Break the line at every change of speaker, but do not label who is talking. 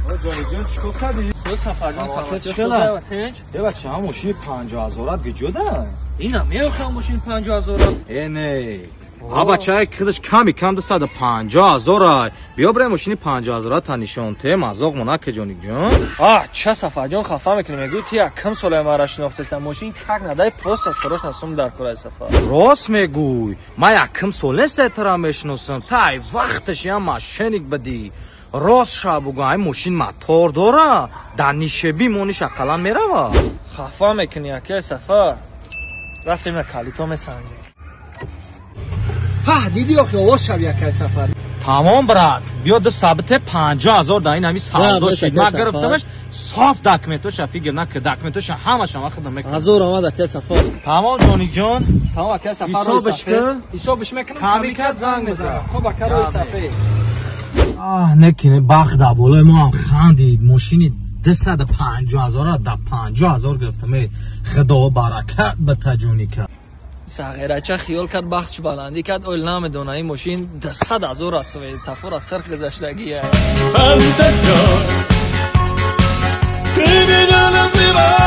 Ҷонҷон, чӣ кор кардӣ?
Со, Сафарҷон,
Сафар,
сафар.
Чӣ хела?
Тинҷ.
Е бача, ҳам мошини 50 ҳазорат гиҷода?
Ина меохам, мошини 50 ҳазора.
Э, не. А бача, худаш ками кам 250 ҳазора. Биё бирем, мошини 50 ҳазора та нишон те, мазоқ монаке, ҷоникҷон.
А ча, Сафарҷон, хафа мекунӣ, мегӯӣ ти якм соле мара шинохтеса, мошин как надай, просто срочно сум дар кораи, Сафар.
Рост мегӯй, ман якм сол нест тара мешиносам, та ай вақташ ям мошенник бидӣ. Рост ша бугӯ, ай мошин мотор дора, дар нишебӣ мониш ақаллан мерава?
Хафа мекунӣ, акай Сафар. Рафтем, як калито месанҷем. Ҳа, диди, охи овоз шави, акай Сафар.
Тамом, брат, биё, ду сабите 50 ҳазор дар ин ҳами савдо
Да,
шид.
беша,
Ман
Сафар.
гирифтамаш, соф документоша фигр накар, документоша ҳамаша ман худам мекунам.
Ҳазор омад, акай Сафар.
Тамом, ҷоникҷон.
Тамом, акай Сафар.
Ҳисобаш ки?
Ҳисобиш мекунам.
Ками
Ками
кад
кад, занг
занг
мезанам.
мезанам.
Хуб, ака, рӯи
Гап.
сафед.
Аҳ, некине бахт дар болои мо ҳам хандид, мошини 250 ҳазора да 50 ҳазор гирифтам. Э, худо баракат бита, ҷоника.
Сағирача хиёл кард бахтш баландӣ кард, ойл намедона, ин мошин 100 ҳазор аст, тафора сирх гузаштагия.
Фантастика. Ты меня называй.